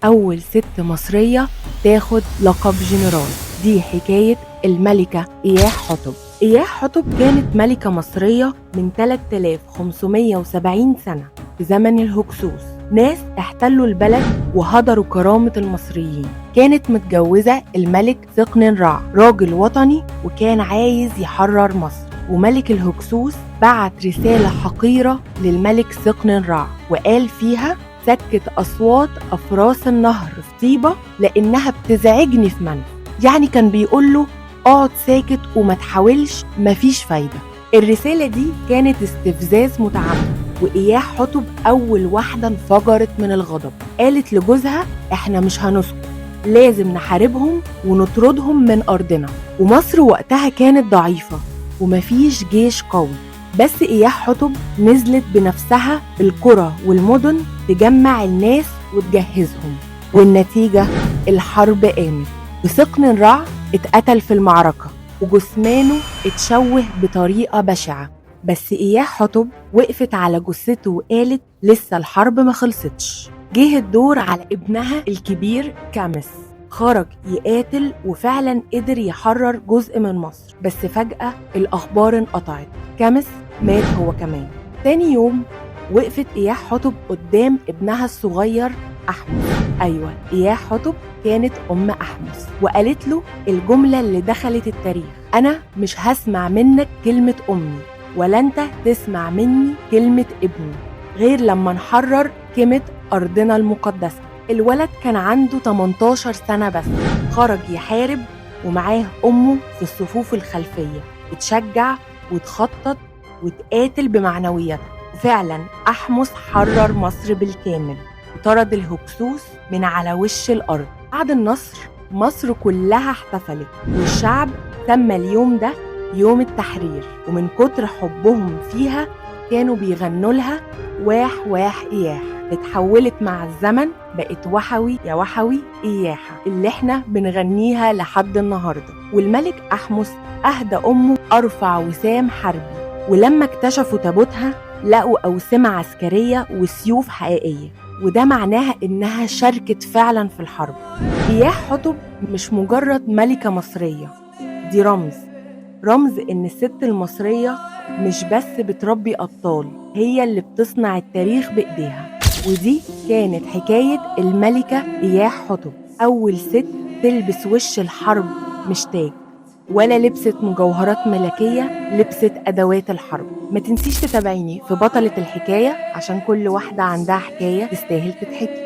أول ست مصرية تاخد لقب جنرال. دي حكاية الملكة إياح حتب. إياح حتب كانت ملكة مصرية من 3570 سنة في زمن الهكسوس. ناس احتلوا البلد وهدروا كرامة المصريين. كانت متجوزة الملك سقننرع، راجل وطني وكان عايز يحرر مصر. وملك الهكسوس بعت رسالة حقيرة للملك سقننرع وقال فيها: سكت أصوات أفراس النهر في طيبة لأنها بتزعجني في منف. يعني كان بيقول له اقعد ساكت وما تحاولش، مفيش فايدة. الرسالة دي كانت استفزاز متعمد، وإياح حتب أول واحدة انفجرت من الغضب. قالت لجوزها: احنا مش هنسكت، لازم نحاربهم ونطردهم من أرضنا. ومصر وقتها كانت ضعيفة ومفيش جيش قوي، بس إياح حتب نزلت بنفسها القرى والمدن تجمع الناس وتجهزهم. والنتيجة الحرب قامت، وسقننرع اتقتل في المعركة وجثمانه اتشوه بطريقة بشعة. بس إياح حتب وقفت على جثته وقالت لسه الحرب ما خلصتش. جه الدور على ابنها الكبير كامس، خرج يقاتل وفعلا قدر يحرر جزء من مصر. بس فجأة الأخبار انقطعت، كامس مات هو كمان. تاني يوم وقفت إياح حتب قدام ابنها الصغير أحمس. أيوة، إياح حتب كانت أم أحمس، وقالت له الجملة اللي دخلت التاريخ: أنا مش هسمع منك كلمة أمي، ولا أنت تسمع مني كلمة ابني، غير لما نحرر كلمة أرضنا المقدسة. الولد كان عنده 18 سنة بس، خرج يحارب ومعاه أمه في الصفوف الخلفية، اتشجع وتخطط وتقاتل بمعنوياتها. وفعلا أحمس حرر مصر بالكامل وطرد الهكسوس من على وش الأرض. بعد النصر مصر كلها احتفلت، والشعب سمى اليوم ده يوم التحرير، ومن كتر حبهم فيها كانوا بيغنوا لها واح واح إياح. اتحولت مع الزمن بقت وحوي يا وحوي إياحة اللي احنا بنغنيها لحد النهاردة. والملك أحمس أهدى أمه أرفع وسام حربي، ولما اكتشفوا تابوتها لقوا أوسمة عسكرية وسيوف حقيقية، وده معناها إنها شاركت فعلا في الحرب. إياح حتب مش مجرد ملكة مصرية، دي رمز، رمز إن الست المصرية مش بس بتربي أبطال، هي اللي بتصنع التاريخ بإيديها. ودي كانت حكاية الملكة إياح حتب، أول ست تلبس وش الحرب مش تاج، ولا لبست مجوهرات ملكية، لبست أدوات الحرب. ما تنسيش تتابعيني في بطلة الحكاية، عشان كل واحدة عندها حكاية تستاهل تتحكي.